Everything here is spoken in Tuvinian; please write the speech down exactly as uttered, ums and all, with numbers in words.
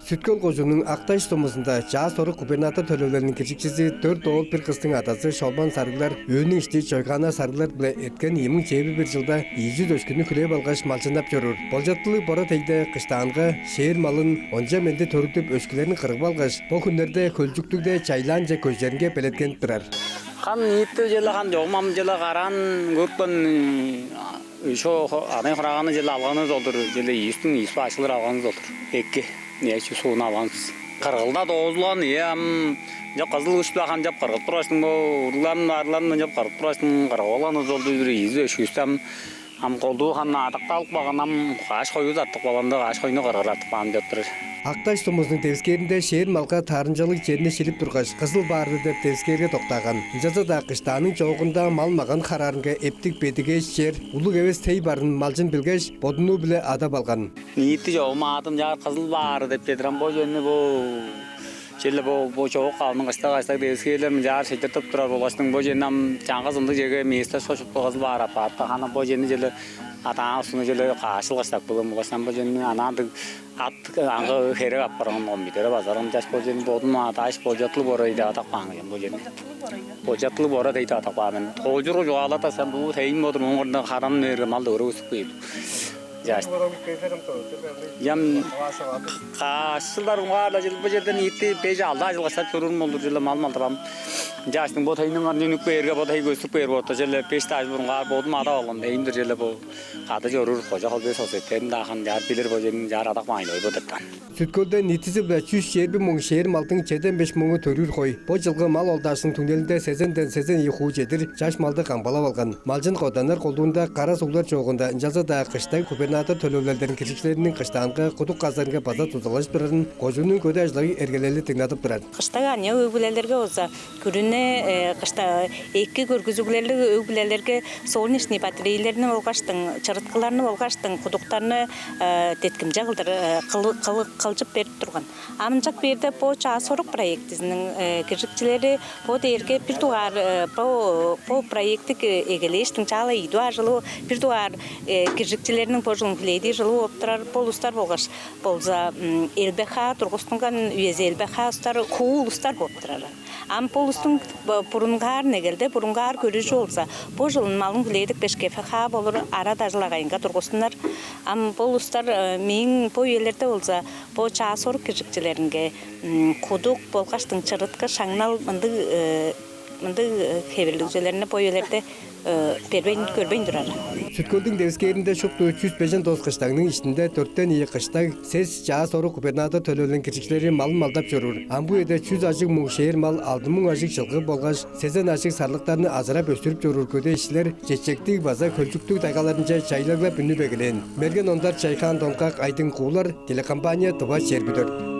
Сүт-Хөл кожууннуң Ак-Даш сумузунда чаа сорук губернатор төлевилелиниң киржикчизи, дөрт оол, бир кыстың адазы Шолбан Сарыглар өөнүң ишти Чойгана Сарыглар-биле эрткен ийи муң чээрби бир чылда ийи чүс өшкүнү хүлээп алгаш, малчыннап чоруур. Болчаттылыг бора-тейде кыштаанга шээр малын, онча-менди төрүттүп, өшкүлерин кыргып алгаш, бо хүннерде Хөлчүктүгде чайлаанче көжеринге белеткенип турар. Хан ниитти чүле, хан чогум ам чүле караан көрүпкен, шо адай хураганы чүле алганы ол-дур, чүле ийистиң ийис баашылар алганы ол-дур. Эки, не чүс сууну алганывыс. Кыргылда доозулган, ийе, ам чоп кызыл күш-биле хан чоп кыргып тургаштың, бо уругларым, арыгларым чоп кыргып тургаштың, кыргып алганы ол-дур, ийис өшкүстү ам. Ам колдуу хан адакталып калган, ам каш хойувус артып калганда, каш хойну кыргыртып каан деп турар. Ак-Даш сумузунуң девискээринде шээр малга таарымчалыг черни шилип тургаш, Кызыл баары деп девискээрге доктааган. Ынчалза-даа кыштааның чоогунда мал-маган хараарынга эптиг бедигээш чер, улуг эвес тей барын малчын билгеш, бодунуу-биле адап алган. Ниити чогум аадым чаар Кызыл баары деп чедир ам. Бо чүвени бо черле бо, бо чоок калының кыштаг-кыштаг девискээрлер мынчаар шыйдыртып турар болгаштың, бо чүвени ам чаңгыс ындыг черге месташка шупту Кызыл баар аппаарда, хана бо чүвени черле адаан устуну черле каашыл кыштап кылган болгаштың, бо чүвени анаандыг ат аңгы херек апарган, омидере базарган чаш, бо чүвени бодум адааш, болчаттылыг бора-дыр деп адап каан кижи бо чүвени. Болчаттылыг бора-дыр деп адап каан мен. Тоожургу чугаалада сен буу тейин бодур муңгурда харанын берге мал дөгере өсүп кээр. Чаш. Ям каш чылдар уңгаарлар чыл бо черден итти беш-алды ажыл кыштап чоруур болдур, чылы мал малдырам. Чаштың бо тайның аны үнүп кээрге, бо тай көстүп кээр болду. Чылы беш-алды ажыл бурунгаар бодум адап алган эйимдир, чылы бо кады чоруур кожа холбес сосеттерин даахан чаар билир, бо черин чаар адак маайлой бо дептан. Сүткөлден ниитизи-биле чүс чээрби муң шээр малдың чеден беш муңу төрүүр хой. Бо жылгы мал олдаашының түңнелинде сезенден сезен ийи хуу чедир чаш малды камгалап алган. Малчын коданнар колдуунда кара суглар чоогунда, ынчалза-даа кыштаг губернатор төлевлелдерин киржикчилериниң кыштаанга кудук казарынга база дузалажып турарын кожууннуң көдээ ажыл-агый эргелели дыңнадып турар. Кыштаг аныяк өг-бүлелерге болза күрүне, кышта эки көргүзүглерлиг өг-бүлелерге солнечный батарейлерни болгаштың, чырыткыларны болгаштың, кудуктарны деткимче кылдыр кылып берип турган. Амчак бээрде бо чаа сорук проектизиниң киржикчилери бо дээрге бир дугаар бо бо проектиг эгелээштиң чаала ийдү ажылы бир дугаар киржикчилерниң бо жылын хүлээдир жылы болуп турар. Бо улустар болгаш болза элбеха тургустунган үези элбеха устар хуу улустар болуп турар. Ам бо улустуң бурунгаар негелде бурунгаар көрүжү болза бо жылын малын хүлээдик беш кефеха болур ара дажыл агайынга тургустунар. Ам бо улустар мээң бо үелерде болза бо чаа сорук киржикчилеринге кудук болгаштың чырыткы шаңнал мындыг мындыг хевирлиг чүвелерни бо үелерде бербейн көрбейн турар. Сүткөлдүң девискээринде шупту чүс бежен тос кыштагның иштинде дөрттен ийи кыштаг сес чаа сорук губернатор төлөөлүн киржикчилери малын малдап чоруур. Ам бу үеде чүс ажыг муң шээр мал, алды муң ажыг чылгы болгаш сезен ажыг сарлыктарны азырап өстүрүп чоруур көдээшчилер Чечектиг база Хөлчүктүг тайгаларынче чайлаглап үнүп эгелээн. Мерген Ондар, Чайкаан Донгак, Айдың Куулар, телекомпания «Тыва чээрби дөрт».